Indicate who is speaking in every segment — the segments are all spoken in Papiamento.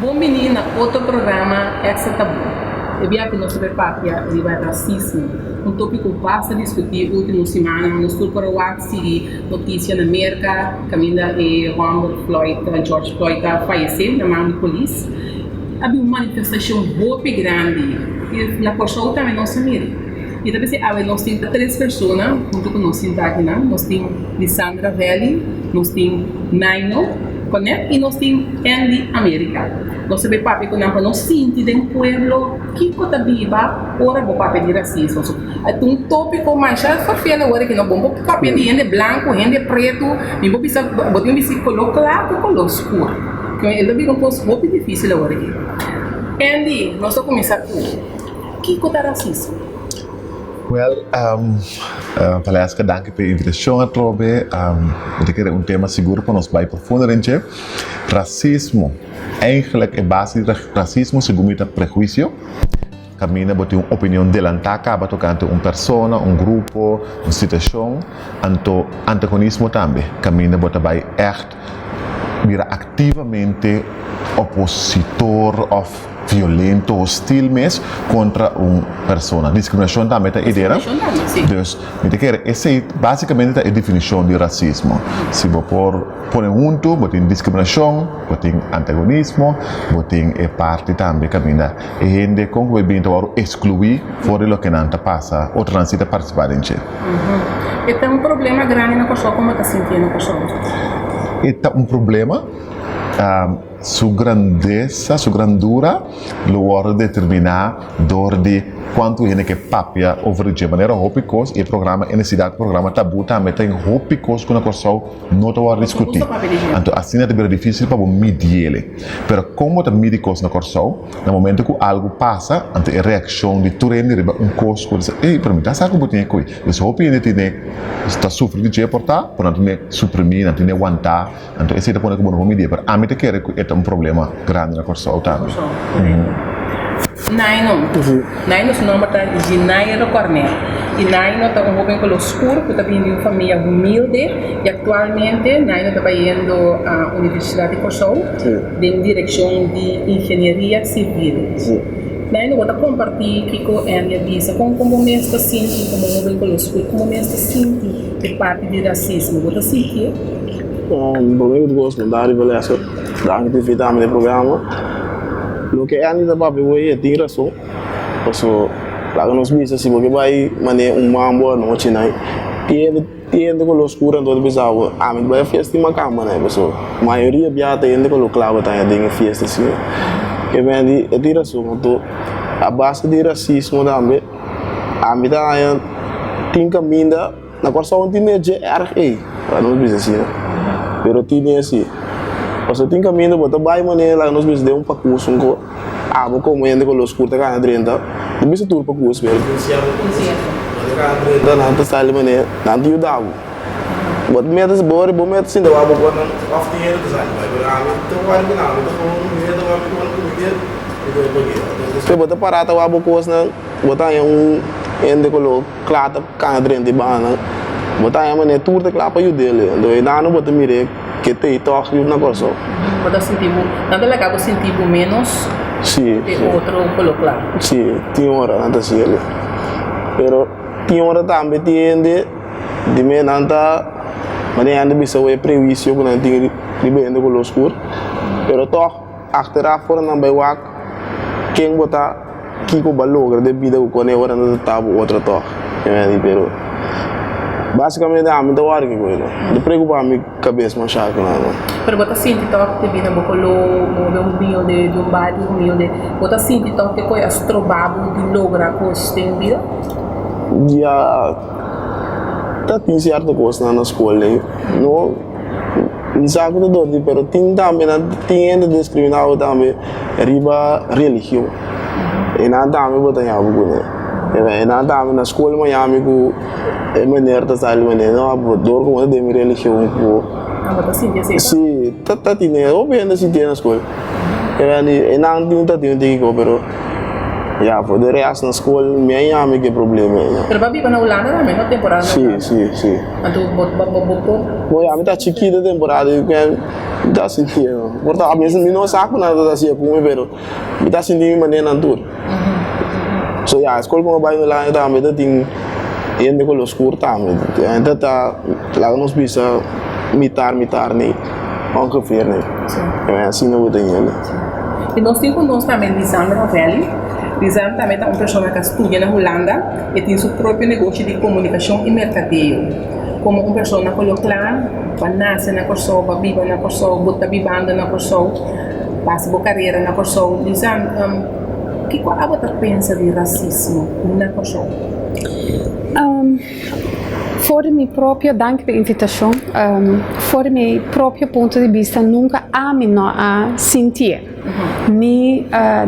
Speaker 1: Bon bini na otro programa Extra Tabú. E bia aki nos ta bay papia riba rasismo, un topico basta discuti ultimo simannan. Nos tur por a wak sigui noticia na Merca caminda e homber Floyd, George Floyd a fayece na man di polis. A bin un manifestacion hopi grandi y na Corsou tambe nos a mira. Y ta bisa awe nos tin tres persona hunto cu nos sinta akinan. Nos tin Lisandra Valley, nos tin Naino. Connect y nos tin Andy America. Nos ta bay papia cu nan pa nos sinti den pueblo kico ta biba ora bo papia di racismo. So, ta un topico masha vervel awor aki no bon bo papia di hende blanco, hende preto, mi bo bisa bo tin bisti color cla cu color scur. E ta bira un cos hopi dificil awor aki. Andy, nos ta cuminsa cu kico ta racismo?
Speaker 2: Wel, Valeska, danki pa e invitashon atrobe. Mi ta kere un tema sigur pa nos bai profundo den dje. Rasismo, eigenlijk e base di rasismo segun mi ta prehuisio. Kaminda bo tin un opinion delantá kaba tokante un persona, un grupo, un situashon. Anto antagonismo tambe, kaminda bo ta bai ègt bira aktivamente opositor òf. Violento, hostil mes kontra un persona. Diskriminashon tambe ta idera. Dus, mi ta kere esei basikamente ta e definishon di rasismo. Si bo por pone huntu, bo tin diskriminashon, bo tin antagonismo, bo tin e parti tambe kaminda e hende kon ku bo bin ta wòrdu ekskluí for di loke nan ta pasa, otronan si ta partisipá den dje.
Speaker 1: E ta un problema grandi na Kòrsou? Kon bo ta sintié na Kòrsou?
Speaker 2: E ta un problema. Su grandesa, su grandura lo wòrdu determiná dor di kuantu hende ke papia over di dje. Manera hopi kos i e programa e nesidat programa Tabú tambe ta den hopi kos ku na Kòrsou no ta wòrdu diskutí. Anto asina ta bira difísil pa bo midiel. Pero kon bo ta midi kos na Kòrsou? Na momento ku algu pasa, anto e reakshon di tur hende riba un kos ku bo ta bisa, ey, pero mi ta sa ku bo tin e koe. Dus hopi hende tene ta sufri di dje por ta, pero nan tene suprimí, nan tene wantá. Anto esei ta pone ku bo no por midie, pero ami ta kere ku e ta un problema grandi na Kòrsou tambe.
Speaker 1: Naino. Naino su nomber ta Ginairo Cornel y Naino ta un hoben color scur cu ta bini di un famia humilde y actualmente Naino ta bayendo a Universidad di Kòrsou den direccion di Ingenieria Civil. Naino bo ta comparti kico Andy a bisa con con bo mes ta sinti como un hoben color scur con bo mes ta sinti e parti di racismo bo ta sintié?
Speaker 3: Prome ku tur kos mi ta riba lesa danki pa invitami na e programa. Loke Andy ta papia ku e tin rason paso laga nos bisa si bo ke bai manera un mambo anochi nai tin hende ku lo skura anto ta bisa bo ami ta bai e fiesta di makamba nai paso mayoria bia ta hende ku lo klaba ta den e fiesta asina ke Andy e tin rason anto a base di rasismo tambe ami ta haña tin kaminda. Na Kòrsou no tin e dje erg ei, laga nos bisa asina, pero tin e si. Pasobra tin kaminda bo ta bai manera laga nos bisa den un pakus un ko, abo komo hende ku los kur ta kana drenta, no bisa tur pakus pero tin sierto pakus bo ta kana drenta nan ta sali manera nan ta yuda bo. Bo ta mete bo ora bo mete sinta wak bo por nan òf tin hende ta sali bai pero ami ta wòrdu ku nan, mi ta komo mi mete wak mi komo ku mi ke mi ta bai pag'é. Despues bo ta para ta wak bo kosnan bo ta haña un hende ku lo. Kla ta kana drenta e banda, bo ta haña manera tur ta kla pa yud'é le. Anto e nano bo ta mir'é ke ta ei tòg yu na Kòrsou.
Speaker 1: Bo ta sinti bo, nan ta laga bo sinti bo ménos ke otro koló kla.
Speaker 3: Sí, tin ora nan ta hasié le. Pero tin ora tambe tin hende di me nan ta manera hende bisa bo e prehuisio ku nan tin riba hende koló skur. Pero tòg achteraf ora nan bai wak ken bo ta. Kiko bo a logra den bida ku kone ora no ta tabo otro tòg? Pero basikamente ami ta wòrdu ki koe no ta preokupa mi kabes masha ku nan no.
Speaker 1: Pero bo ta sinti tòg te bina bo koló, bo be humilde, di un bario humilde, bo ta sinti tòg te koe a stroba bo di logra kos den bida?
Speaker 3: Ya, ta tin sierto kosnan na skol ei, no. Mi sa ku ta dor di pero tin tambe nan tin hende diskriminá bo tambe riba religion. E nan tambe bo ta yabu kuné. E nan tambe na skol Miami ku e meneer ta sali meneer no bo dor ku bo ta den mi religion ku
Speaker 1: Ah bo ta sinti así?
Speaker 3: Si. ta tin hopi hende sintié na skol. E nan tin ta tin un tiki ko pero ya for de rest na skol mi a yami ku e problema ei.
Speaker 1: Pero bo a biba na Hulanda tambe no? Temporada na Hulanda?
Speaker 3: Si, si, si.
Speaker 1: Anto bo bo bo por.
Speaker 3: Bo ya mi ta chikito temporada i mi ta sintié no. Por ta mi no sa ku nan ta hasié ku mi pero mi ta sinti mi manera nan tur. So ya skol ku mi a bai na Hulanda tambe ta tin hende kolo skur tambe. Ta ta laga nos bisa mitar mitar nei ongeveer nei. Asina bo ta hende.
Speaker 1: I nos tin ku nos tambe Lisandra Rovelli. Lisandra tambe ta un persona ku a studia na Hulanda. E tin su propio negoshi di komunikashon i merkadeo. Komo un persona kolo kla, bo a nase na Kòrsou, bo a biba na Kòrsou, bo ta bibando na Kòrsou. Pasa bo karera na Kòrsou. Lizan, kiko abo ta pensa di rasismo na Kòrsou?
Speaker 4: For di mi propio, danki pa e invitashon. For di mi propio punto di bista nunka ami no a sintié. Ni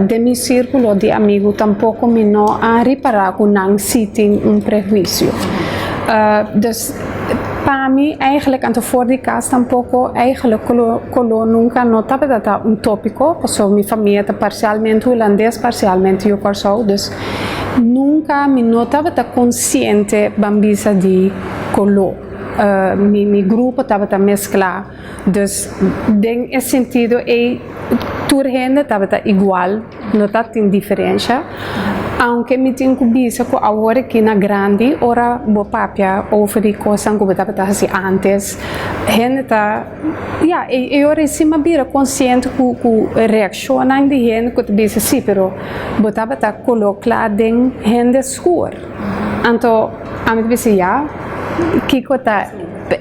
Speaker 4: den mi sirkulo di amigu tampoko mi no a ripará ku nan si tin un prehuisio. Dus pa mi eigenlijk anto for di kas tampoko eigenlijk Color nunca no tabata ta un topico, pasobra mi famia ta parcialmente Hulandes, parcialmente yu Kòrsou, dus nunca mi no tabata consciente ban bisa di color. Mi mi grupo tabata mezcla, dus den e sentido ey tur hende tabata igual. No ta tin diferensha, aunke mi tin ku bisa ku awor aki na grandi ora bo papia over di kosnan ku bo tabata hasi antes, hende ta, ya, e ora esei mi a bira konsiente ku ku reakshonnan di hende ku ta bisa si, pero bo tabata kolo kla den hende skur. Anto ami ta bisa ya, kiko ta,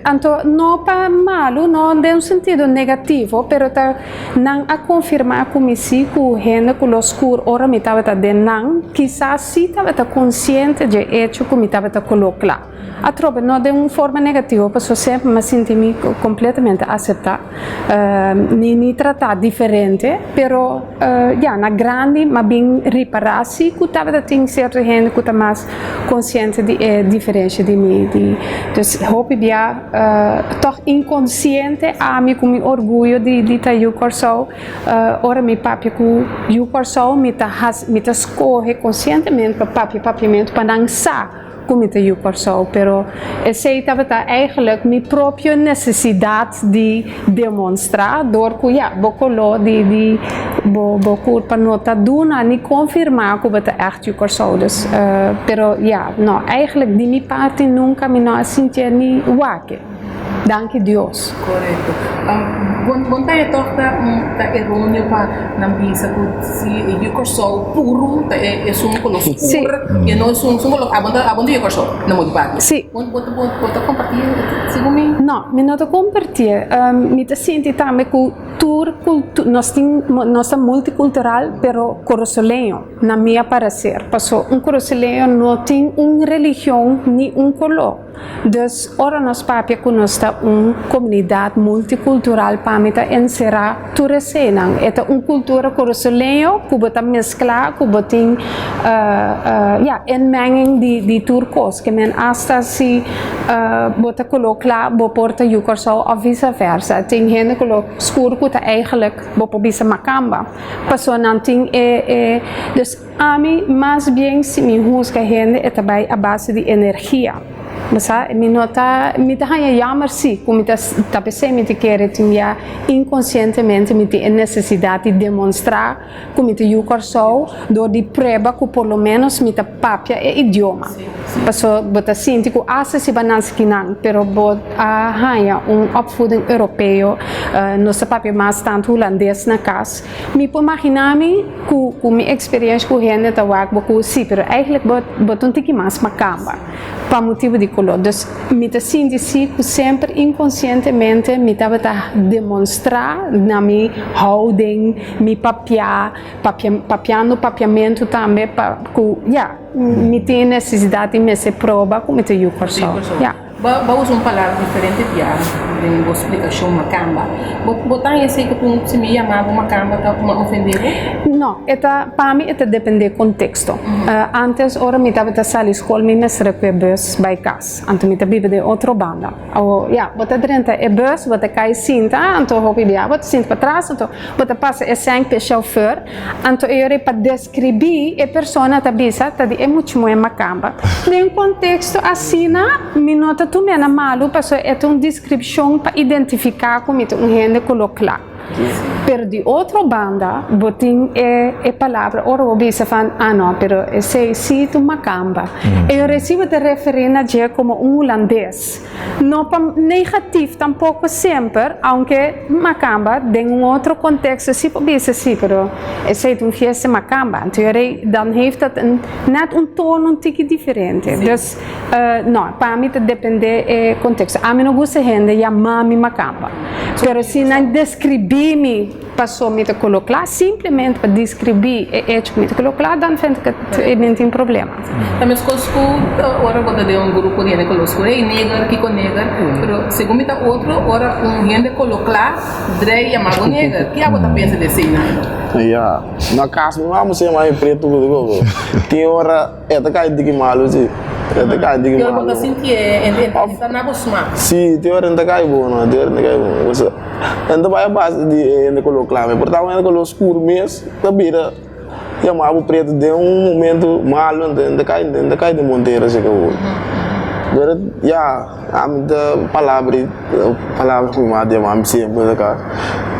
Speaker 4: anto no pa malu, no den un sentido negativo, pero ta. Nan a konfirmá ku mi sí ku hende ku lo skur ora mi tabata den nan, kisas sí tabata konsiente dje echo ku mi tabata koló kla. Atrobe, no den un forma negativo, pasobra semper mi a sinti mi kompletamente aseptá, ni ni tratá diferente, pero ya, na grandi mi a bin ripará sí ku tabata tin sierto hende ku ta mas konsiente di e diferensha di mi, di, dus hopi bia. Tòg inkonsiente ami ku mi orguyo di di ta yu Kòrsou, ora mi papia ku yu Kòrsou mi ta hasi mi ta skohe konsientemente pa papia papiamentu pa nan sa ku mi ta yu Kòrsou, pero esei tabata eigentlik mi propio nesesidat di demonstrá dor ku ya bo koló di di bo bo kurpa no ta duna ni konfirmá ku bo ta ègt yu Kòrsou dus pero ya no eigentlik di mi parti nunka mi no a sintié ni wak danki Dios.
Speaker 1: Korekto. Bon bon ta e tòg ta un ta eróneo pa nan bisa ku si e yu Kòrsou puru ta e esun ku lo skur e no esun esun ku lo abon ta abon ta yu Kòrsou na modo papia. Bo bo bo ta kompartí segun mi?
Speaker 4: No, mi no ta kompartí. Mi ta sinti tambe ku tur kultu nos tin nos ta multikultural pero korosoleño na mi apareser paso un korosoleño no tin un religion ni un koló. Dus ora nos papia ku nos ta un komunidat multikultural pa mi ta enserá tur eseinan. E ta un kultura korosoleño ku bo ta mesklá ku bo tin ya inmenging di di tur kos. Ke men asta si bo ta koló kla bo por ta yu Kòrsou òf visa versa. Tin hende koló skur ku ta eigentlik bo por bisa makamba pasobra nan tin e e dus. Ami mas bien si mi husga hende e ta bai a base di energia. Bo sa, mi no ta, mi ta haña jammer si ku mi ta ta p'esei mi ta kere tin bia inkonsientemente mi tin e nesesidat di demonstrá ku mi ta yu Kòrsou dor di prueba ku por lo ménos mi ta papia e idioma. Paso bo ta sinti ku asta si bo a nase kinan pero bo a haña un opvoeding europeo, nos ta papia mas tantu hulandes na kas. Mi por magina mi ku ku mi experiencia ku hende ta wak bo ku si pero eigenlijk bo bo ta un tiki mas makamba pa motibu di kolor. Dus mi ta sinti si ku semper inkonsientemente mi tabata demonstra na mi houding, mi papia, papia papiando papiamentu tambe pa ku ya mi tin e nesesidat di mester proba ku mi ta yu Kòrsou. Ya.
Speaker 1: Bo bo usa un palabra diferente bia den bo splikashon makamba. Bo bo ta haña esei ku un si mi yama bo makamba ta kuma ofendé bo?
Speaker 4: No, e ta pa mi e ta dependé konteksto. Antes ora mi tabata sali skol mi mester a kue bus bai kas, anto mi ta biba den otro banda. Awo ya, bo ta drenta e bus, bo ta kai sinta, anto hopi bia bo ta sinta patras, anto bo ta pasa e sèn p'e shofèr, anto e yora pa deskribí e persona ta bisa ta di e mucha muhé makamba. Den un konteksto asina mi no ta tum'é na malu pasobra e ta un deskripshon pa identifiká ku mi ta un hende koló kla. Pero di otro banda bo tin e e palabra ora bo bisa van ah no pero esei si ta un makamba. E ora si bo ta referí na dje komo un hulandes. No pa negatief tampoco semper, aunke makamba den un otro contexto si por bisa si, pero esey ta un fiesta makamba. Anto yo rei dan heeft dat een net un tono un tiki diferente. Dus no, pa mi ta depende e contexto. Ami no gusta hende yama mi makamba, pero si nan describi mi paso mi ta kolo kla, simplemente pa describi e hecho ku mi ta kolo kla, dan vind ik het e no tin problema.
Speaker 1: Ta meskos ku ora bo ta den un grupo di hende kolo skur, hey neger, kiko neger, pero segun mi ta otro ora un hende kolo kla drei yama bo neger, ke abo ta pensa di esei nan?
Speaker 3: Ya, na kas mi mama siempre a mi pretu ku koko, tin ora e ta kai diki malu si, e ta kai diki
Speaker 1: Tin ora bo
Speaker 3: malu.
Speaker 1: ta sinti e ta na bo smak.
Speaker 3: Si, tin ora e ta kai bo no, tin ora e ta kai bo. Nan ta bai a base di e hende koló kla. Mi por ta un hende koló skur mes ta bira yama bo pretu den un momento malu anto nan ta kai nan ta kai den montera si ke bo. Pero ya ami ta palabra palabra ku mi mama ta yama mi semper ta ka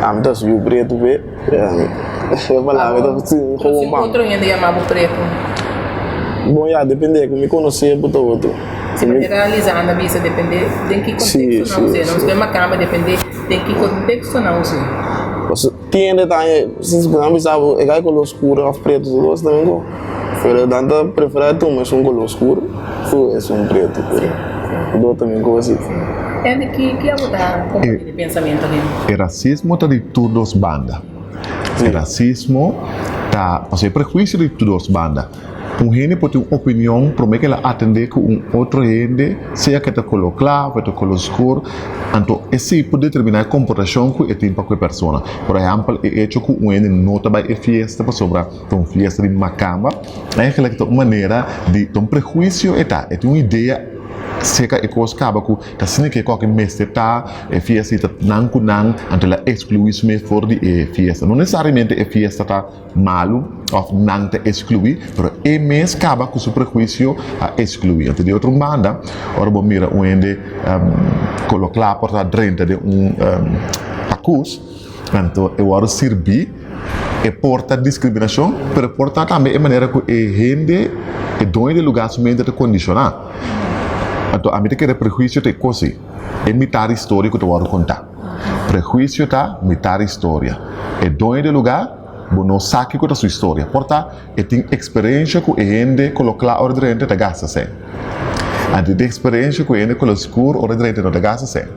Speaker 3: ami ta su yu pretu pe e palabra ta
Speaker 1: Pero si otro hende yama bo pretu?
Speaker 3: Bon ya depende ku mi konosé bo ta otro.
Speaker 1: Si manera Lizana a bisa depende den ki contexto nan us'é. Nos bai makamba depende den ki contexto nan us'é.
Speaker 3: Pasobra tin hende ta haña si nan bisa bo e kai color scuro of preto su dos tambe ko. Pero nan ta prefera tuma esun color scuro ku esun preto pero do tambe ko asi.
Speaker 1: Andy ki ki abo ta comparti di pensamiento aki?
Speaker 2: E racismo ta di tur dos banda. E racismo ta pasobra e prehuicio di tur dos banda. Un hende por tin un opinion promé ku el a atendé ku un otro hende, sea ku e ta koló kla òf e ta koló skur, anto esei por determiná e komportashon ku e tin pa ku e persona. Por ehèmpel, e echo ku un hende no ta bai e fiesta pasobra ta un fiesta di makamba, eigentlik ta un manera di, ta un prehuisio e ta, e tin un idea seka e kos kaba ku Ta asina ke kòke mester ta e fiesta i ta nan ku nan, anto el a ekskluí su mes for di e fiesta. No nesesariamente e fiesta ta malu òf nan ta ekskluí, pero e mes kaba ku su prehuisio a ekskluí. Anto di otro banda, ora bo mira un hende kolo kla por ta drenta den un pakus, anto e wòrdu sirbí, e por ta diskriminashon, pero e por ta tambe e manera ku e hende, e doño di e lugá su mente ta kondishoná. Anto ami ta kere prehuisio ta e kos ei, e mitar historia ku ta wòrdu kontá. Prehuisio ta mitar historia. E doño di e lugá, bo no sa kiko ta su historia. Por ta e tin eksperensha ku e hende ku lo kla ora drenta ta gasta sèn. Anto e tin eksperensha ku e hende ku lo skur ora drenta no ta gasta sèn.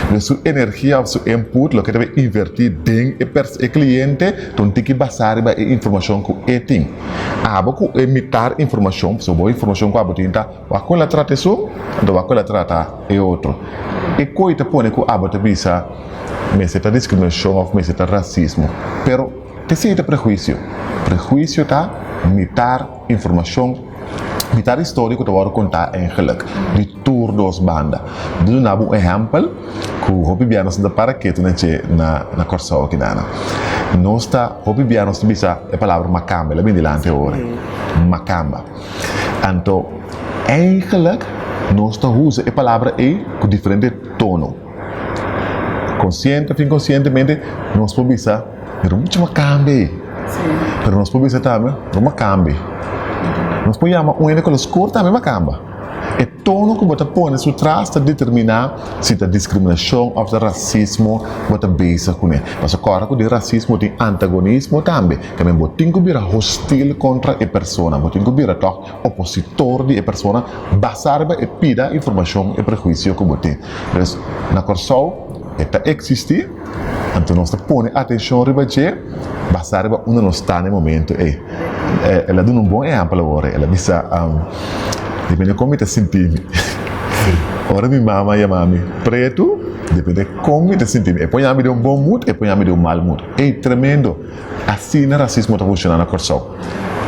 Speaker 2: Pues su energia òf su input, loke ta bay invertí den e pers e kliente, ta un tiki basá riba e informashon ku e tin. Abo ku e mitar informashon, pasobra bo informashon ku abo tin ta wak ku el a trata esun, anto wak ku el a trata e otro. E koe ta pone ku abo ta bisa mester ta diskriminashon òf mester ta rasismo. Pero esei ta prehuisio. Prehuisio ta mitar informashon. Mitar historia ku ta wòrdu kontá eigenlik di tur dos banda. Mi ta duna bo un ehèmpel ku hopi bia nos no ta para ketu na dje na na Kòrsou aki nana. Nos ta hopi bia nos ta bisa e palabra makamba, el a bini dilanti awor, makamba. Anto eigenlik nos ta usa e palabra ei ku diferente tono. Konsiente òf inkonsientemente nos por bisa. Pero mucho makamba ei. Pero nos por bisa tambe, no makamba ei. Nos por yama un hende ku lo skur tambe makamba. E tono ku bo ta pone su tras ta determiná si ta diskriminashon òf ta rasismo bo ta bezig kuné. Pasobra kòrda ku den rasismo tin antagonismo tambe. Tambe bo tin ku bira hostil kontra e persona. Bo tin ku bira tòg opositor di e persona basá riba e pida informashon, e prehuisio ku bo tin. Dus na Kòrsou e ta eksistí. Anto nos ta pone atenshon riba dje basá riba unda nos ta na e momento ei. El a duna un bon ehèmpel awor. El a bisa, Depende kon mi ta sinti mi. Ora mi mama yama mi pretu, depende kon mi ta sinti mi. E por yama mi den un bon mood, e por yama mi den un mal mood. Ey, tremendo! Asina rasismo ta funshoná na Kòrsou.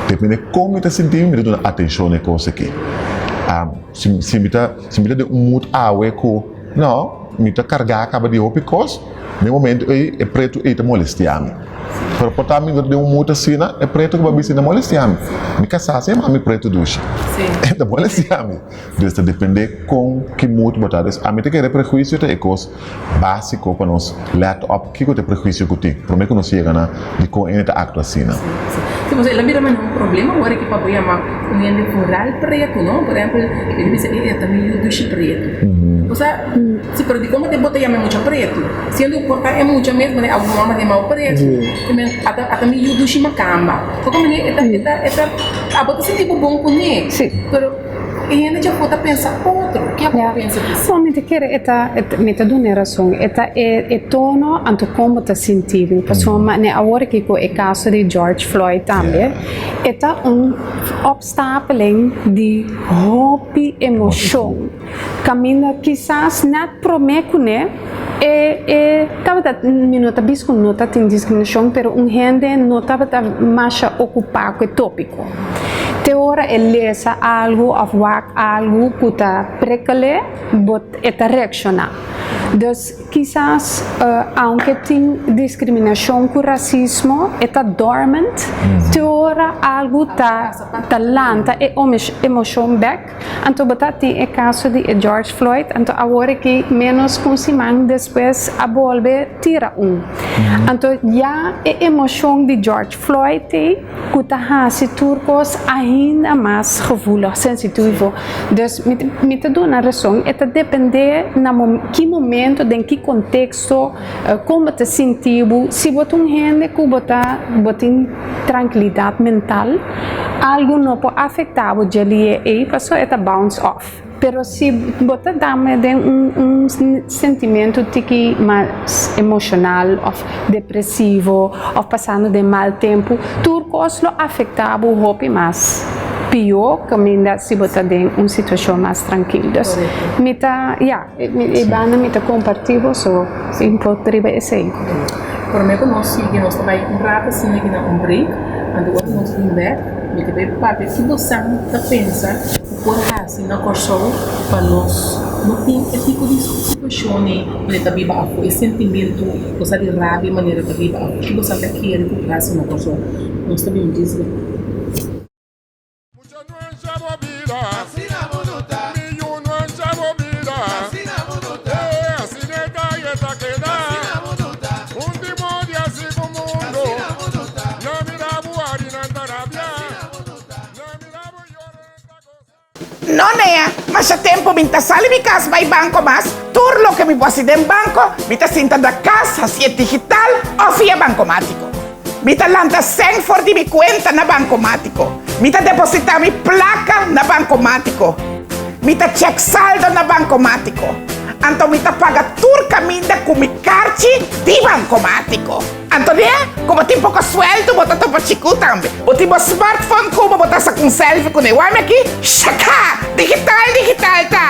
Speaker 2: Depende kon mi ta sinti mi, mi ta duna atenshon na e kos aki. Si si mi ta si mi ta den un mood awe ku no, mi ta kargá kaba di hopi kos, den e momento ei e pretu ei ta molestiá mi. Pero por ta mi no ta den un mood asina, e pretu ku bo a bisa ei ta molestiá mi. Mi kasá si e mami pretu dushi. E ta molestiá mi. Dus ta depende kon ki mood bo ta. Dus ami ta kere prehuisio ta e kos básiko pa nos let op kiko ta e prehuisio ku tin promé ku nos yega na dikon hende ta aktua asina.
Speaker 1: Sí, sí. Sí, pasobra el a bira manera un problema ora ki papia yama un hende foral pretu, no? Por ehempel, e ta bisa, e ta mi yu dushi pretu. Osea, si, pero dikon bo ta bo ta yama e mucha pretu? Siendo ku por ta e mucha mes manera algun mama ta yamao pretu. I men, ata ata mi yu dushi makamba. Poko manera e ta e ta e ta abo ta sinti bo bon kuné.
Speaker 4: Sí.
Speaker 1: Pero. E hende djafó ta pensa otro. Ke abo ta pensa di si?
Speaker 4: Bon, mi ta kere e ta, mi ta duna e rason. E ta e e tono anto kon bo ta sinti bo. Pasobra mane awor aki ku e kaso di George Floyd tambe, e ta un opstapeling di hopi emoshon. Kaminda kisas nèt promé kuné e e tabata, mi no ta bisa ku no ta tin diskriminashon, pero un hende no tabata masha okupá ku e tópiko. Te ora e lesa algu òf wak algu ku ta prikkel'é, bo e ta reakshoná. Dus kisas aunke tin diskriminashon ku rasismo, e ta dormant te ora algu ta ta lanta e emoshon bèk. Anto bo ta tin e kaso di e George Floyd, anto awor aki ménos ku un siman despues a bolbe tira un. Anto ya e emoshon di George Floyd ei ku ta hasi tur kos ainda mas gevoelig, sensitivo. Dus mi mi ta duna rason, e ta depende na ki momento, den ki konteksto, kon bo ta sinti bo. Si bo ta un hende ku bo ta bo tin trankilidat mental, algu no por afektá bo dje lie ei pasobra e ta bounce off. Pero si bo ta dame den un un sentimentu tiki mas emoshonal òf depresivo òf pasando den mal tempu, tur kos lo afektá bo hopi mas pió kaminda si bo ta den un situashon mas trankil. Dus mi ta, ya, e banda mi ta kompartí bo so input riba esei.
Speaker 1: Promé ku nos sigui nos ta bai un rato asina aki na un break, anto ora nos bin bèk mi ta bai papia ki bo sa ta pensa. Por hasi na Kòrsou pa nos no tin e tipo di situashon ei manera ta biba afó, e sentimentu ku sa di rabia manera ta biba afó. Ki bo sa ta kere ku por hasi na Kòrsou? Nos ta bin djis bek.
Speaker 5: No nea, masha tempo mi n'ta sali mi kas bai banko mas, tur loke mi bo hasi den banko, mi ta sinta na kas hasié digital òf via bankomátiko. Mi ta lanta sèn for di mi kuenta na bankomátiko, mi ta depositá mi plaka na bankomátiko, mi ta chèk saldo na bankomátiko, anto mi ta paga tur kaminda ku mi karchi di bankomátiko. Anto de, ku bo tin poko sueldo bo ta topa chiku tambe. Bo tin bo smartphone ku bo, bo ta saka un selfie kuné. Wami aki? Shaka! Digital, digital ta!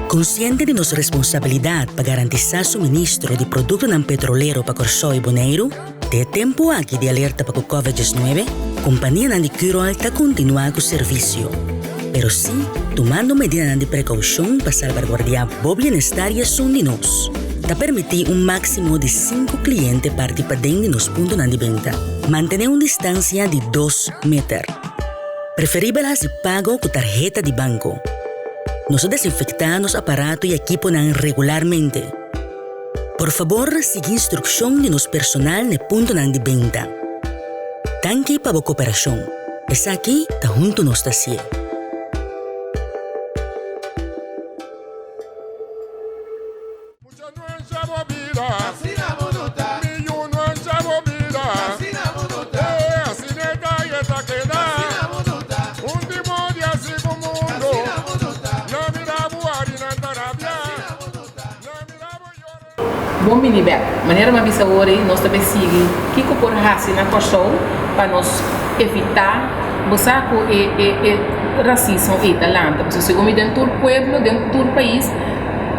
Speaker 6: Konsiente di nos responsabilidat pa garantisá suministro di produktonan petrolero pa Kòrsou i Boneiru, Den e tempu aki di alerta pa ku Covid diesnuebe, kompanianan di Curoil ta kontinuá ku servisio, pero sí tumando medidanan di prekoushon pa salbarguardiá bo bienestar i esun di nos. Ta permití un máksimo di sinku kliente parti paden di nos puntonan di benta. Mantené un distansia di dos meter. Preferibel hasi pago ku tarheta di banko. Nos ta desinfektá nos aparato i ekiponan regularmente. Por fabor sigui instrukshon di nos personal n'e puntonan di benta. Danki pa bo koperashon. Esaki ta huntu nos ta hasié.
Speaker 1: Bon bini bek. Manera mi a bisa awor ei, nos ta bay sigui kiko por hasi na Kòrsou pa nos evitá Bo sa ku e e e rasismo ei ta lanta, pasobra segun mi den tur pueblo, den tur pais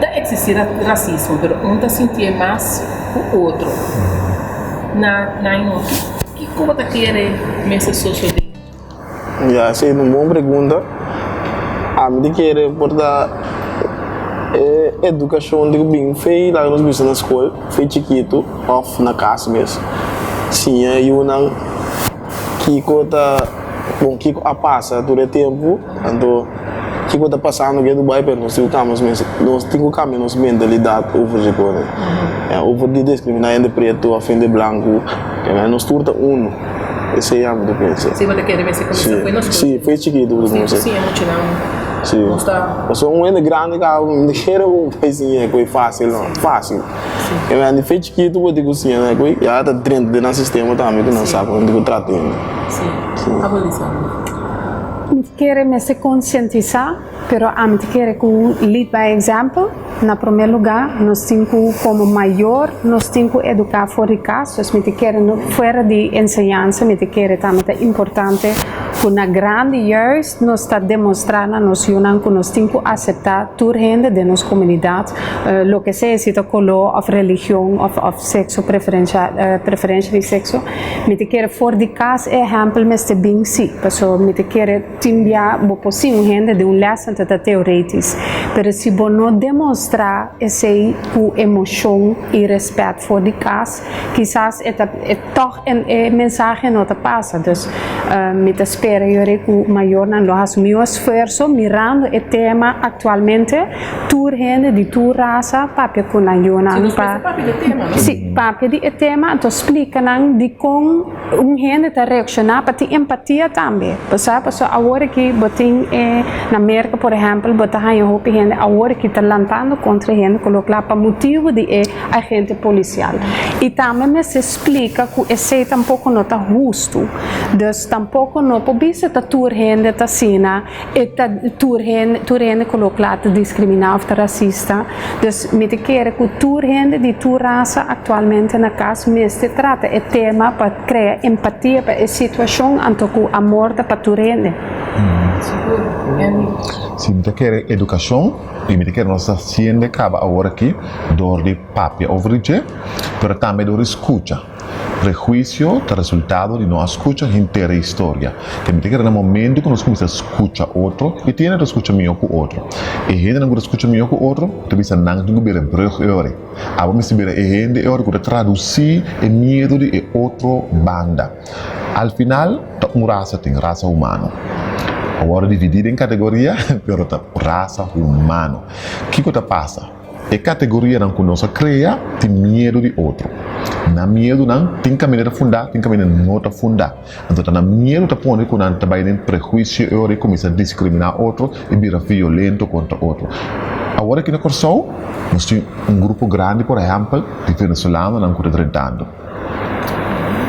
Speaker 1: ta eksistí rasismo, pero un ta sintié mas ku otro. Na na inoki, kiko bo ta kere mester sosodé?
Speaker 3: Ya, esei ta un bon pregunta. Ami ta kere por ta e edukashon di ku bin fei laga nos bisa na skol, fei chikitu òf na kas mes. Siña e yunan kiko ta bon, kiko a pasa tur e tempu, anto kiko ta pasando ke Dubai, pero nos tin ku kambia nos mes, nos tin ku kambia nos mentalidat over dje kos. Over di diskriminá hende pretu òf hende blanku, nos tur ta unu. Esei ami ta pensa.
Speaker 1: Si bo ta kere mester kuminsá
Speaker 3: fo'i nos Si, fo'i chikitu bo ta kuminsá.
Speaker 1: Si siña muchanan
Speaker 3: Si.
Speaker 1: nos ta.
Speaker 3: Pasobra un hende grandi kaba no ta kere bo bai siña e koi fásil no, fásil.
Speaker 1: Si.
Speaker 3: E men di fo'i chikitu bo tin ku siña nan e koi, ya ta drenta den nan sistema tambe ku nan sa kon ku trata hende.
Speaker 1: Si. Abo Lisandra?
Speaker 4: Mi ta kere mester konsientisá. Pero ami ta kere ku lead by example. Na promé lugá nos tin ku komo mayor nos tin ku eduká for di kas. Dus mi ta kere no fuera di enseñansa mi ta kere tambe ta importante ku na grandi juist nos ta demostrá na nos yunan ku nos tin ku aseptá tur hende den nos komunidat loke sea si ta koló òf religion òf òf sekso preferensha preferensha di sekso. Mi ta kere for di kas e ehèmpel mester bin si pasobra mi ta kere. Tin bia bo por siña un hende den un les anto ta teoretis, pero si bo no demostrá esei ku emoshon i rèspèt for di kas, kisas e ta e tòg e mensahe no ta pasa. Dus mi ta spera yori ku mayornan lo hasi un mihó esfuerso mirando e tema aktualmente, tur hende di tur rasa papia ku nan yunan pa si papia di e tema anto splika nan dikon. Un hende ta reakshoná pa tin empatia tambe. Bo sa pasobra awor aki bo tin e na Merka por ehèmpel bo ta haña hopi hende awor aki ta lantando kontra e hende ku lo kla pa motibu di e agente polisial. I tambe mester splika ku esei tampoko no ta hustu. Dus tampoko no por bisa ta tur hende ta asina. E ta tur hende tur hende ku lo kla ta diskriminá òf ta rasista. Dus mi ta kere ku tur hende di tur rasa aktualmente na kas mester trata e tema pa krea empatia pa e situashon anto ku amor ta pa tur hende.
Speaker 1: Sigur, Andy.
Speaker 2: Si mi ta kere edukashon i mi ta kere nos ta hasiende kaba awor aki dor di papia over di dje, pero tambe dor di skucha. Prehuisio ta resultado di no a skucha henter e historia. Te mi ta kere na momento ku nos kuminsá skucha otro i tin hende ta skucha mihó ku otro. E hendenan ku ta skucha mihó ku otro ta bisa nan tin ku bira e brug e ora ei. Abo mester bira e hende e ora ku ta tradusí e miedu di e otro banda. Al final ta un rasa tin, rasa humano. A wòrdu dividí den kategoria pero ta rasa humano. Kiko ta pasa? E kategorianan ku nos a krea tin miedu di otro. Nan miedunan tin kaminda ta fundá, tin kaminda no ta fundá. Anto ta nan miedu ta pone ku nan ta bai den prehuisio e ora i kuminsá diskriminá otro i bira violento kontra otro. Awor aki na Kòrsou nos tin un grupo grandi por ehèmpel di venezolanonan ku ta drentando.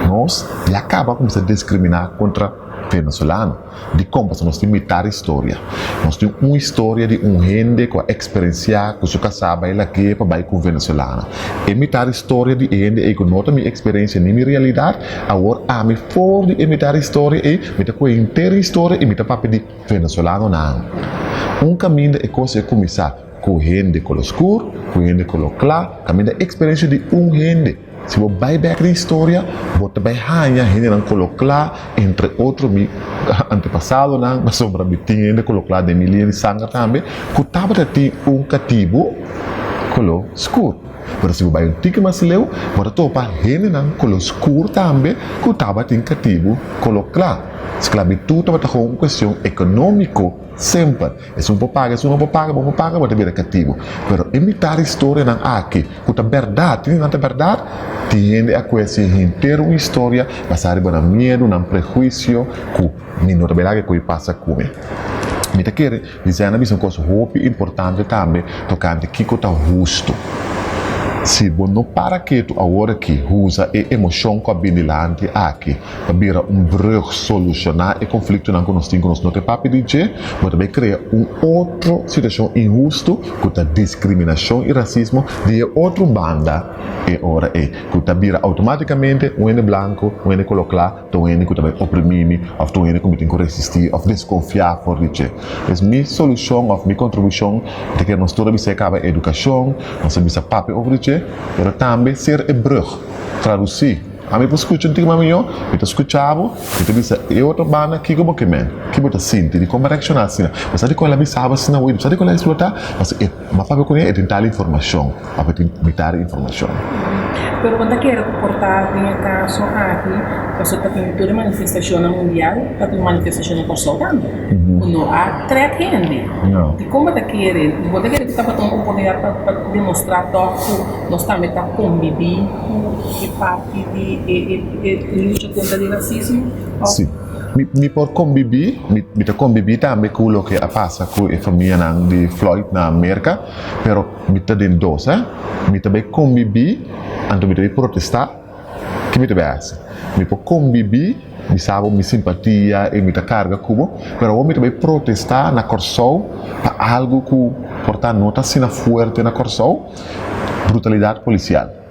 Speaker 2: Nos ya kaba kuminsá diskriminá kontra venezolano. Dikon? Pasobra nos tin mitar historia. Nos tin un historia di un hende ku a eksperensiá ku su kasá bai lag'é pa bai ku un venezolana. E mitar historia di e hende ei ku no ta mi eksperensia ni mi realidat, awor ami for di e mitar historia ei mi ta kohe henter historia i mi ta papia di venezolanonan. Un kaminda e kos ei a kuminsá ku hende kolo skur, ku hende kolo kla, kaminda eksperensia di un hende. Si bo bai bek den historia, bo ta bai haña hendenan kolo kla, entre otro mi antepasadonan, pasobra mi tin hende kolo kla den mi liña di sanger tambe, ku tabata tin un katibu kolo skur. Pero si bo bai un tiki mas leu, bo ta topa hendenan kolo skur tambe ku tabatin katibu kolo kla. Sklabitut tabata gewoon un kuestion ekonómiko semper. Esun por paga, esun no por paga, bo por paga, bo ta bira katibu. Pero e mitar historianan aki, ku ta bèrdat, tin di nan ta bèrdat, tin hende a kuestion henter un historia basá riba nan miedu, nan prehuisio, ku mi no ta bai laga e koe pasa ku mi. Mi ta kere Lizanne a bisa un kos hopi importante tambe tokante kiko ta hustu. Si bo no para ketu awor aki usa e emoshon ku a bin dilanti aki pa bira un brug solushoná e konfliktonan ku nos tin ku nos no ke papia di dje, bo ta bai krea un otro situashon inhustu ku ta diskriminashon i rasismo di e otro banda e ora ei, ku ta bira outomátikamente un hende blanku, un hende koló kla ta un hende ku ta bai oprimí mi òf ta un hende ku mi tin ku resistí òf deskonfiá for di dje. Pues mi solushon òf mi kontribushon ta kere nos tur a bisa e kaba edukashon, nos a bisa papia over di dje, pero tambe ser e brug, tradusí. Ami por skucha un tiki mas mihó, mi ta skucha bo, mi ta bisa e otro banda kiko bo ke men, ki bo ta sinti, dikon bo a reakshoná asina, bo sa dikon el a bisa bo asina bo sa dikon el a eksplotá, pasobra e mas papia kuné e tin tal informashon òf e tin mitar di informashon.
Speaker 1: Pero bo ta kere ku por ta den e kaso aki pasobra ta tin tur e manifestashonnan mundial, ta tin manifestashon na Kòrsou tambe ku no a trèk hende. Dikon bo ta kere? Bo ta kere ku tabata un oportunidat pa demostrá tòg ku nos tambe ta kombibí ku e parti di e lucha kontra di rasismo?
Speaker 2: Sí. Mi por kombibí, mi ta kombibí tambe ku loke a pasa ku e famianan di Floyd na Merka, pero mi ta den dos, eh. Mi ta bai kombibí, anto mi ta bai protestá, ke mi ta bai hasi? Mi por kombibí, mi sa bo mi simpatia i mi ta karga ku bo, pero awor mi ta bai protestá na Kòrsou pa algu ku por ta no ta asina fuerte na Kòrsou, brutalidat polisial.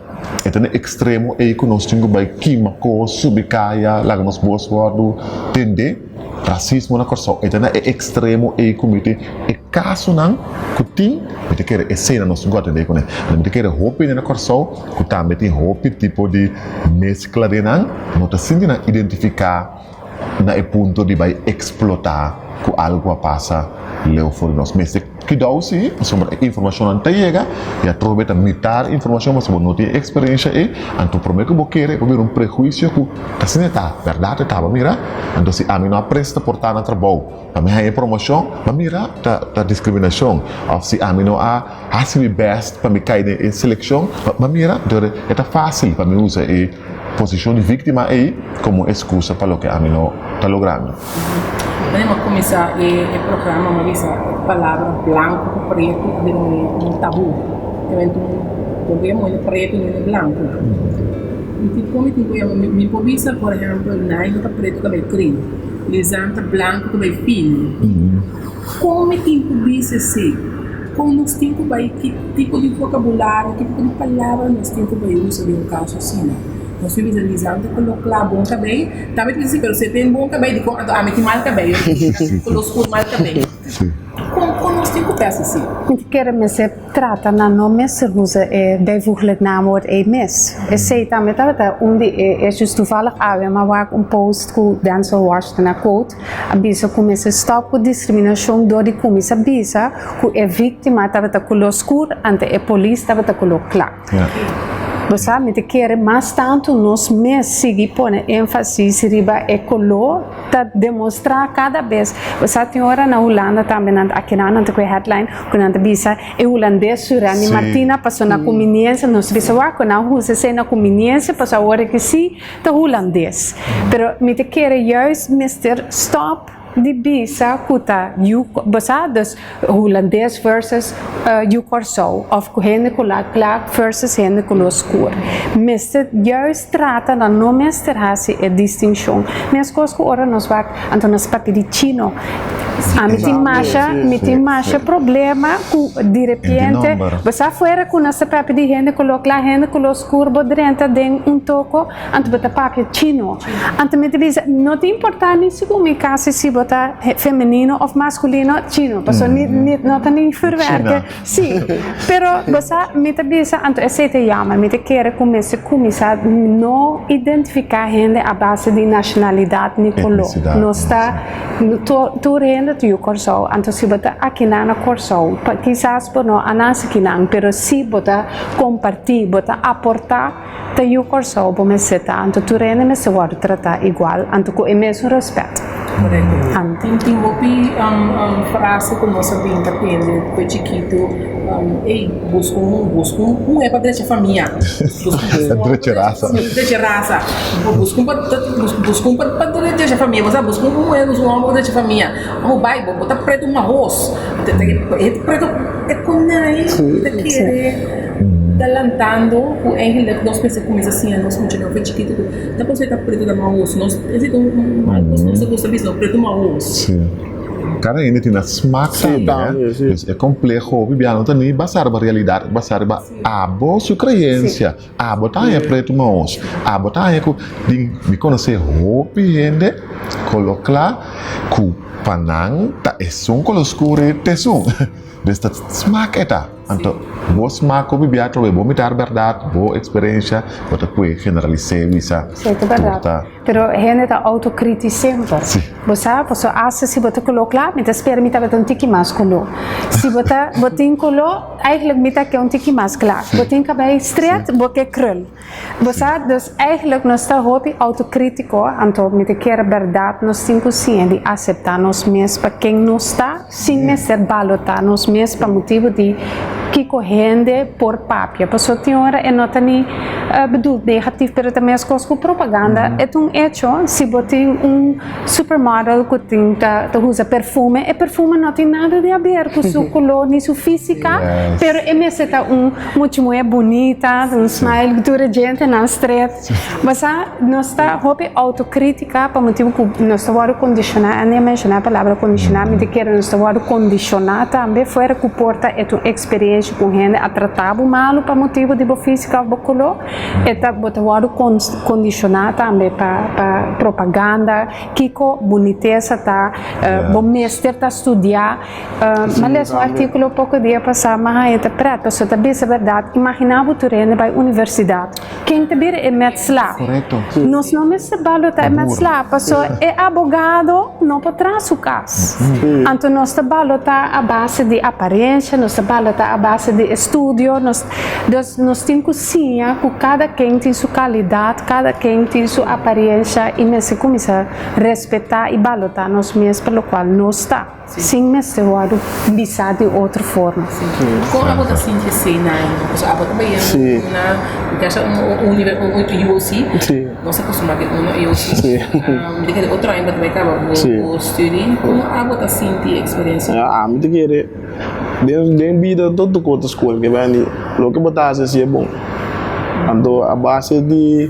Speaker 2: E ta na ekstremo ei ku nos tin ku bai kima kos, subi kaya, laga nos bos wòrdu tendé. Rasismo na Kòrsou e ta na e ekstremo ei ku mi tin e kasonan ku tin, mi ta kere esei na nos tin ku atendé kuné. Mi ta kere hopi hende na Kòrsou ku tambe tin hopi tipo di meskla den nan, no ta sinti nan identifiká na e punto di bai eksplotá ku algu a pasa leu for di nos. Mester kidou si, pasobra e informashonnan ta yega i atrobe ta mitar informashon pasobra bo no tin e eksperensha ei. Anto promé ku bo kere bo bira un prehuisio ku ta asina e ta, bèrdat e ta, bo mira? Anto si ami no a presta por ta na trabou pa mi haña e promoshon, bo mira ta ta diskriminashon. Òf si ami no a hasi mi bèst pa mi kai den e selekshon, bo mira? Anto e ta fásil pa mi usa e. Posishon di víktima ei komo eskusa pa loke ami no ta logrando.
Speaker 1: Wanneer mi a kuminsá e programa mi a bisa e palabra blanku ku pretu a bira un tabú. Obviamente un bo muhé pretu no hende blanku. Mi tin kon mi tin ku yama mi por bisa por ehèmpel Naino ta pretu kabei krin, Lizanne ta blanku kabei fini. Kon mi tin ku bisa esei? Kon nos tin ku bai? Ki tipo di vokabulario, ki tipo di palabra nos tin ku bai usa den un kaso asina? Nos tin bisa Lizanne ta koló kla bon kabei, tambe ta bisa si, pero si e tin bon kabei dikon anto ami tin mal kabei, koló skur mal kabei. Kon kon nos tin ku pensa asi?
Speaker 4: Mi ta kere mester trata na no mester usa e bijvoeglijk naamwoord ei mes. Esei tambe tabata un di e issues. Toevallig awe mi a wak un post ku Denzel Washington a quote. A bisa ku mester stòp ku diskriminashon dor di kuminsá bisa ku e víktima tabata koló skur ante e polis tabata koló kla. Bo sa, mi ta kere mas tantu nos mes sigui pone énfasis riba e koló ta demostrá kada bes. Bo sa, tin ora na Hulanda tambe nan ta akinan nan ta ku e headline ku nan ta bisa e hulandes Surani Martina pasó na kuminiensia. Nos ta bisa wak ku nan usa esei na kuminiensia pasó awor e ke si. Ta hulandes. Pero mi ta kere juist mester stop di bisa ku ta yu, bo sa, dus hulandes versus yu Kòrsou òf ku hende ku la kla versus hende ku lo skur. Mester juist trata na no mester hasi e distinshon. Meskos ku ora nos wak anto nos papia di chino. Ami tin masha, mi tin masha problema ku direpiente, bo sa fuera ku nos ta papia di hende ku lo kla, hende ku lo skur bo drenta den un toko, anto bo ta papia chino. Anto mi ta bisa, no ta importa ni si ku mi kasi si bo ta femenino of maskulino, chino, pasobra ni, ni, no ta ni verwerke. Sí, pero bo sa, mi ta bisa, anto esei ta yama, mi ta kere ku mester kuminsá no identifiká hende a base di nashonalidat ni koló. Nos ta, tur hende ta yu Kòrsou, anto si bo ta akinan na Kòrsou, kisas bo no a nase akinan, pero si bo ta kompartí, bo ta aportá, ta yu Kòrsou bo mester ta, anto tur hende mester wòrdu tratá igual, anto ku e mesun rèspèt.
Speaker 1: Korekto. Tin tin hopi frase ku nos a bin ta tende ku e chikitu, ey, buska un buska un muhé pa drecha famia, buska un
Speaker 2: Drecha rasa.
Speaker 1: Drecha rasa. Buska un pa buska un pa drecha famia, bo sa buska un muhé, buska un hòmber pa drecha famia. Amo bai bo ta pretu un mahos, e pretu e konai ta kere. ta lantando ku eigenlijk nos mester kuminsá siña nos muchanan for chikitu ku ta pasobra e ta pretu ta mahos. Nos esei ta un mal kos ku nos ta gusta bisa, no, pretu mahos.
Speaker 2: Sí. Kada hende tin nan smak tambe, eh. Dus e kompleho hopi bia no ta ni basá riba realidat, e basá riba abo su kreensia. Abo ta haña pretu mahos. Abo ta haña ku tin, mi konosé hopi hende kolo kla ku pa nan ta esun kolo skur ei ta esun. Dus ta smak e ta. Anto bo smak ku bibia atrobe bo mitar bèrdat, bo eksperensia, bo ta pue generalis'é bisa
Speaker 4: Sí, ta bèrdat.
Speaker 2: tur ta.
Speaker 4: Pero hende ta autokritis semper.
Speaker 2: Sí.
Speaker 4: Bo sa, pasobra asta si bo ta koló kla, mi ta spera mi tabata un tiki mas koló. Si bo ta, bo tin koló, eigenlijk mi ta ke un tiki mas kla. Bo tin kabei stret, bo ke krul. Bo sa, dus eigenlijk nos ta hopi autokritiko, anto mi ta kere bèrdat nos tin ku siña di aseptá nos mes pa ken nos ta, sin mester balotá nos mes pa motibu di kiko hende por papia. Pasobra tin ora e no ta ni bedoeld negatief, pero ta meskos ku propaganda. E ta un echo, si bo tin un supermodel ku tin ta ta usa perfume, e perfume no tin nada di haber ku su koló ni su físika, pero e mester ta un Muchu muhé bunita, un smile ku tur e djentenan stret. Bo sa, nos ta hopi autokritika pa motibu ku nos ta wòrdu kondishoná, Andy a menshoná e palabra kondishoná, mi ta kere nos ta wòrdu kondishoná tambe fuera ku por ta e ta un eksperensha ku un hende a trata bo malu pa motibu di bo físika òf bo koló, e ta bo ta wòrdu kondishoná tambe pa pa propaganda, kiko bunitesa ta, bo mester ta studiá. M'a lesa un artíkulo poko dia pasá, m'a haña ta prèt, pasobra ta bisa bèrdat, imaginá bo tur hende bai universidat, ken ta bira e mètslá? Nos no mester balotá e mètslá, pasobra e abogado no por traha su kas. Anto nos ta balotá a base di aparensha, nos ta balotá a base di estudio, nos, dus nos tin ku siña ku kada ken tin su kalidat, kada ken tin su aparensha i mester kuminsá respetá i balotá nos mes pa lokual nos ta. Sin mester wòrdu bisá di otro forma.
Speaker 1: Kon abo ta sinti esei Naima? Pasobra abo ta bayendo na gasta un un UOC. Nos a kustumá di uno UOC. Mi ta kere otro aña bo ta bai kaba bo studie. Kon abo ta sinti e eksperensia?
Speaker 3: Ami ta kere den bida tur tur kos ta skol ke bini loke bo ta hasi si e bon. Anto a base di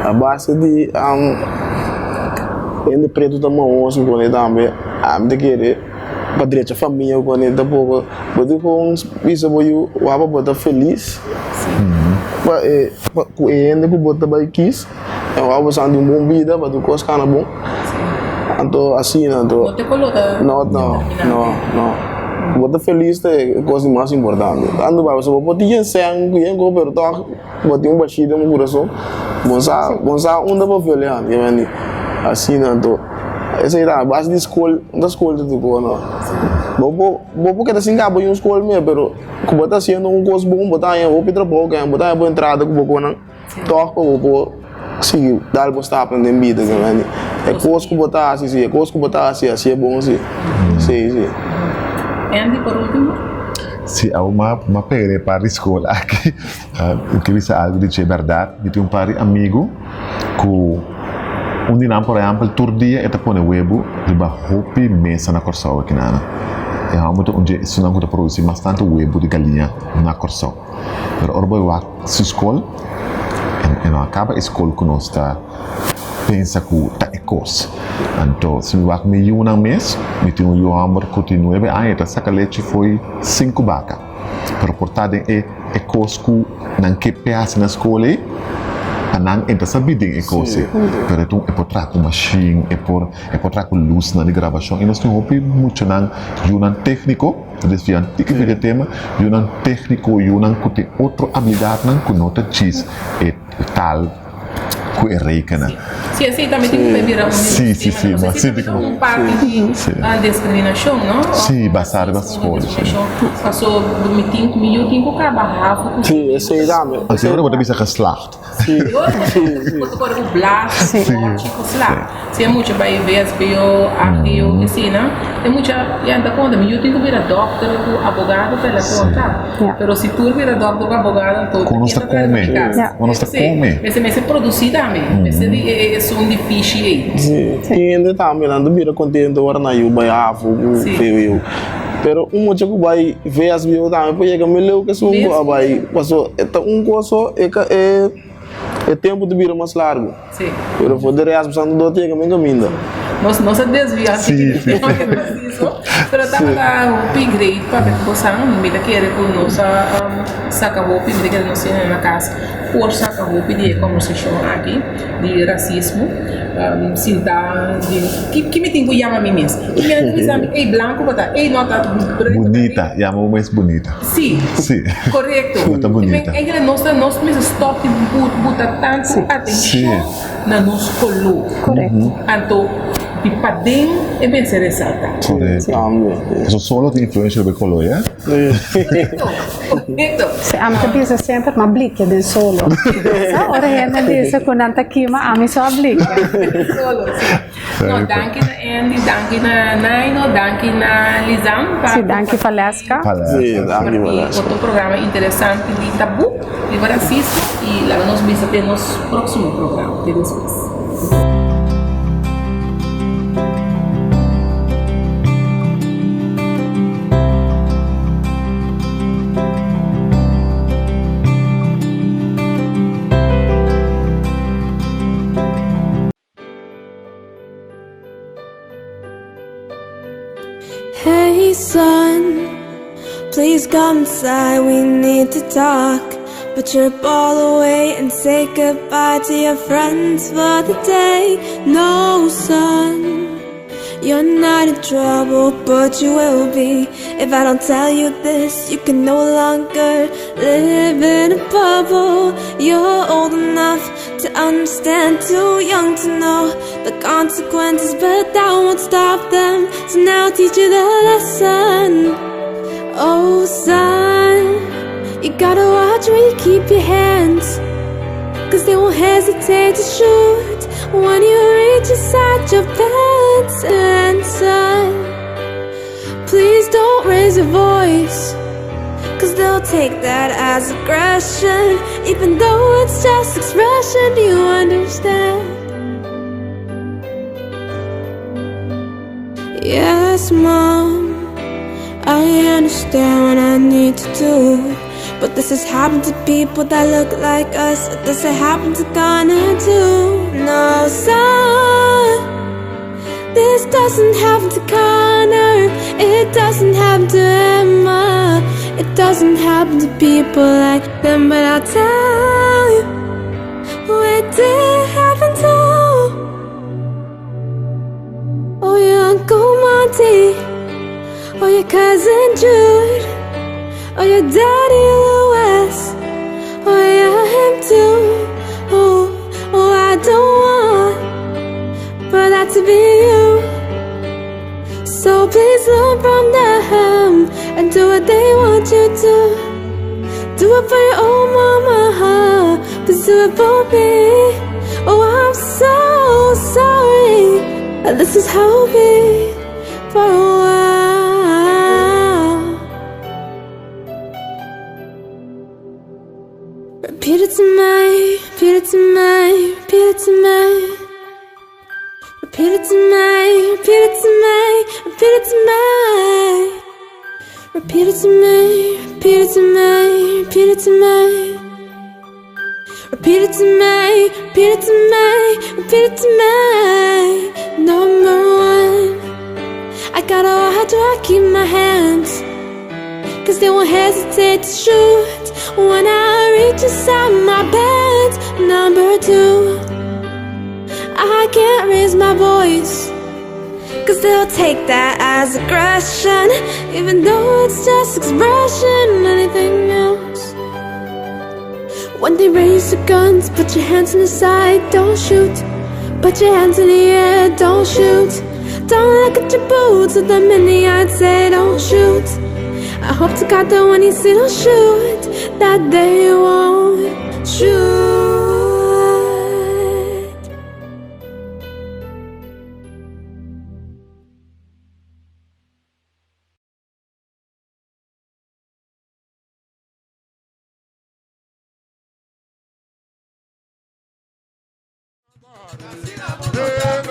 Speaker 3: a base di hende pretu ta mahoso ku tambe. Ami ta kere pa drecha famia ku ane tampoko. Bo tin kon bisa bo yu wak pa bo ta felis pa e ku e hende ku bo ta bai kis i wak bo sa di un bon bida pa tur kos kana bon. Anto asina anto no no no no bo ta felis ta e kos di mas importante. Tantu pasobra bo por tin yen sèn ku yen kos pero tòg Bo tin un bashí den bo kurason, bo sa, bo sa unda pa pelea, ke men di. Asina anto, esei ta a base di skol, no ta skol ta tur kos no. Bo por, bo por keda sin kaba un skol mei, pero ku bo ta hasiendo un kos bon, bo ta haña hopi trabou, ke bo ta haña bo entrada ku bo konan, tòg pa bo por sigui dal bo stapnan den bida, ke men di. E kos ku bo ta hasi, si, e kos ku bo ta hasi, hasié bon si. Si, si.
Speaker 1: Andy, por ultimo.
Speaker 2: Si, awo m'a pere pa di skol aki. Mi ke bisa algu di dje bèrdat, mi tin un par di amigu ku un di nan por ehèmpel tur dia e ta pone webu riba hopi mesa na Kòrsou akinana. E hòmber ta un dje esunnan ku ta produsí mas tantu webu di galiña na Kòrsou. Pero ora bo e wak su skol, e no a kaba e skol ku nos ta pensa ku ta e kos. Anto si mi wak mi yunan mes, mi tin un yu hòmber ku tin nuebe aña e ta saka lechi fo'i sinku baka. Pero por ta den e e kos ku nan ke pe hasi na skol ei, pa nan e ta sabí den e kos ei. Pero e ta un e por traha ku mashin, e por e por traha ku lusnan di grabashon. I nos tin hopi muchanan, yunan tékniko, ta desviá un tiki for di e tema, yunan tékniko, yunan ku tin otro abilidatnan ku no ta djis e tal. ku e rekennan.
Speaker 1: Sí, así tambe tin ku bira un
Speaker 2: Sí, sí, sí,
Speaker 1: no sé si un parti di discriminacion, no?
Speaker 2: Sí, basá riba skol, sí.
Speaker 1: Paso mi tin, mi yu tin ku kaba havo ku
Speaker 3: Sí, esei tambe.
Speaker 2: Así ora bo ta bisa geslaagd.
Speaker 3: Sí, sí, sí.
Speaker 1: Bo ta kore ku blas, bòchi ku sla. Si e mucha bai vsbo, hbo, asina, e mucha ya ta konta, mi yu tin ku bira dòkter ku abogado pa el a konta. Pero si tur bira dòkter ku abogado anto
Speaker 2: Kon nos ta kome? Kon nos ta kome?
Speaker 1: Mester mester produsí tambe. Mester di e esun di fishi ei.
Speaker 3: Sí, tin hende tambe nan ta bira kontento ora nan yu bai havo ku vwo. Pero un mucha ku bai VSBO tambe por yega mes leu ku esun ku a bai. Paso e ta un kos so e ka e e tempu ta bira mas largu. Pero for de rest bo ta yega mes kaminda.
Speaker 1: Nos nos a desvia un tiki di tema di rasismo, pero tabata hopi great papia ku bosan. Mi ta kere ku nos a saka hopi, mi ta kere nos hende na kas por saka hopi di e kombersashon aki di rasismo. Sinta di ki ki mi tin ku yama mi mes? Ki mi a bisa mi, ey blanku bo ta, ey no ta pretu bo ta.
Speaker 2: Bunita, yama bo mes bunita.
Speaker 1: Si, korekto.
Speaker 2: Bo ta bunita.
Speaker 1: Eigenlijk nos ta nos mester stop di buta tantu atenshon na nos koló.
Speaker 4: Korekto.
Speaker 1: Anto di paden e mester resalta.
Speaker 2: Korekto. Pasobra solo tin influensha riba e koló, ya?
Speaker 1: Korekto, korekto.
Speaker 4: Si, ami ta bisa semper, ma blikia den solo. Sa ora hende bisa ku nan ta kima, ami so a blikia.
Speaker 1: Solo, si. No, danki na Andy, danki na Naino, danki na Lizan pa
Speaker 4: Sí, danki Valeska.
Speaker 3: Sí, danki Valeska.
Speaker 1: Otro programa interesante di Tabú riba rasismo y laga nos bisa den nos próximo programa. Te despues.
Speaker 7: Hey son, please come inside, we need to talk. Put your ball away and say goodbye to your friends for the day. No, son, you're not in trouble, but you will be. If I don't tell you this, you can no longer live in a bubble. You're old enough to understand, too young to know the consequences, but that won't stop them. So now I'll teach you the lesson. Oh, son, you gotta watch where you keep your hands. Cause they won't hesitate to shoot when you reach inside your pants. And son, please don't raise your voice. Cause they'll take that as aggression Even though it's just expression, do you understand? Yes, mom I understand what I need to do But this has happened to people that look like us Does it happen to Connor too? No, son This doesn't happen to Connor It doesn't happen to Emma It doesn't happen to people like them But I'll tell you Who it did happen to Oh, your Uncle Monty Oh, your cousin Jude Oh, your daddy Louis Oh, yeah, him too Oh, oh, I don't want For that to be you So please learn from them And do what they want you to Do it for your own mama Please do it for me Oh, I'm so sorry This is how it'll be for a while Repeat it to me, repeat it to me, repeat it to me Repeat it to me, repeat it to me, repeat it to me Repeat it to me, repeat it to me, repeat it to me Repeat it to me, repeat it to me, repeat it to me Number one I gotta watch where I keep my hands Cause they won't hesitate to shoot When I reach inside my pants Number two I can't raise my voice Cause they'll take that as aggression Even though it's just expression Anything else When they raise the guns Put your hands on the side, don't shoot Put your hands in the air, don't shoot Don't look at your boots Look them in the eye and say don't shoot I hope to God that when you say don't shoot That they won't shoot
Speaker 8: Hey.